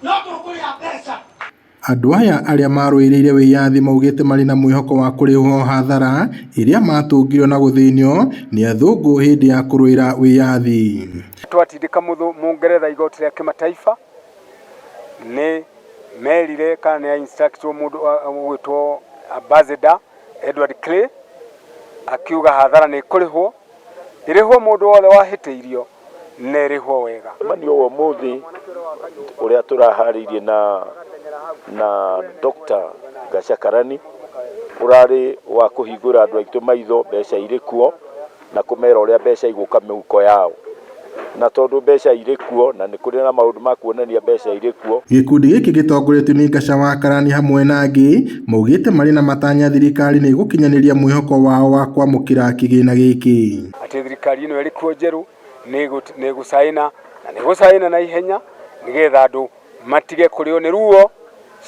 No tũkũrĩa mbeca. Andũ aya arĩa marũĩrĩire wĩyathi maugĩte marĩ na mwĩhoko wa kũrĩhwo hathara ĩrĩa matũngirwo na gũthĩnio nĩ athũngũ hĩndĩ ya kũrũĩra wĩyathi. Twatindĩka Mũngeretha igoti rĩa kĩmataifa nĩ merire kana nĩ instructwo mũndũ ũgwĩtwo Ambassador Edward Clay akiuga hathara nĩ ĩkũrĩhwo, ĩrĩhwo mũndũ wothe wahĩtĩirio na ĩrĩhwo wega. Mũcemanio wa ũmũthĩ ũrĩa tũraharĩirie na Dr. Gachakarani ũrarĩ wa kũhingũra andũ aitũ maitho mbeca irĩ kuo na kũmera ũrĩa mbeca igũka mĩhuko yao, na tondũ mbeca irĩ kuo na nĩ kũrĩ na maũndũ ma kuonania mbeca irĩ kuo. Gĩkundi gĩkĩ gĩtongoretio nĩ Ngaca wa Karani hamwe na angĩ maugĩte marĩ na matanya thirikari nĩ ĩgũkinyanĩria mwĩhoko wao wa kwamũkĩra kĩgĩna gĩkĩ. Atĩ thirikari ĩno ĩrĩ kuo njerũ nĩ ĩgũcaina na nĩ ĩgũcaina na ihenya nĩgetha andũ matige kũrĩo nĩ ruo,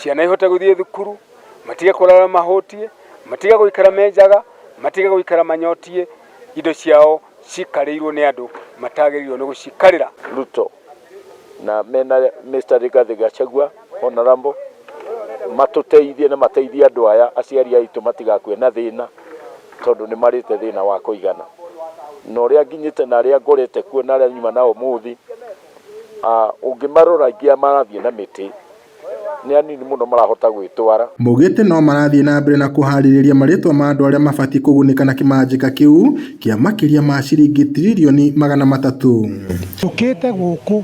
ciana ihote gũthiĩ thukuru, matige kũrara mahũtie, matige gũikara menjaga, matige gũikara manyotie, indo ciao cikarĩirwo nĩ andũ matagĩrĩirwo nĩ gũcikarĩra. Ruto na mena Mr. Rigathi Gachagua Honorable matũteithie na mateithie andũ aya aciari aitũ matigakue na thĩna tondũ nĩ marĩte thĩna wa kũigana. Na ũrĩa nginyĩte na arĩa ngorete kuo na arĩa nyuma nao ũmũthĩ, ũngĩmarora aingĩ marathiĩ na mĩtĩ, nĩ anini mũno marahota gwĩtwara. Maugĩte no marathiĩ na mbere na kũharĩrĩria marĩtwa ma andũ arĩa mabatiĩ kũgunĩka na kĩmanjĩka kĩu kĩa makĩria ma ciringi tiririoni 300. Tũkĩte gũkũ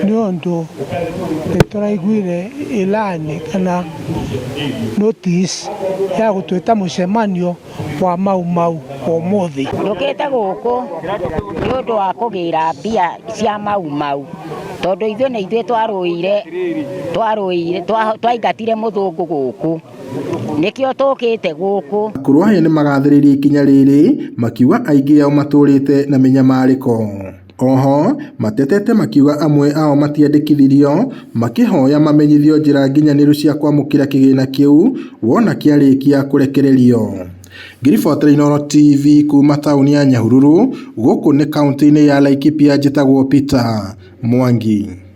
nĩ ũndũ nĩ tũraiguire ilani kana notice ya gũtwĩta mũcemanio wa Mau Mau ũmũthĩ. Njũkĩte gũkũ nĩ ũndũ wa kũgĩra mbia cia Mau Mau tondũ ithuĩ nĩ ithuĩ twarũire twarũire twaingatire mũthũngũ gũkũ, nĩkĩo tũkĩte gũkũ. Akũrũ aya nĩ magathĩrĩirie ikinya rĩrĩ makiuga aingĩ ao matũrĩte na mĩnyamarĩko. Oho matetete makiuga amwe ao matiandĩkithirio makĩhoya mamenyithio njĩra nginyanĩru cia kwamũkĩra kĩgĩna kĩu wona kĩarĩkia kũrekererio. Ngĩribotera Inooro TV kuma taũni ya Nyahururu gũkũ nĩ kaunti-inĩ ya Laikipia, njĩtagwo Peter Mwangi.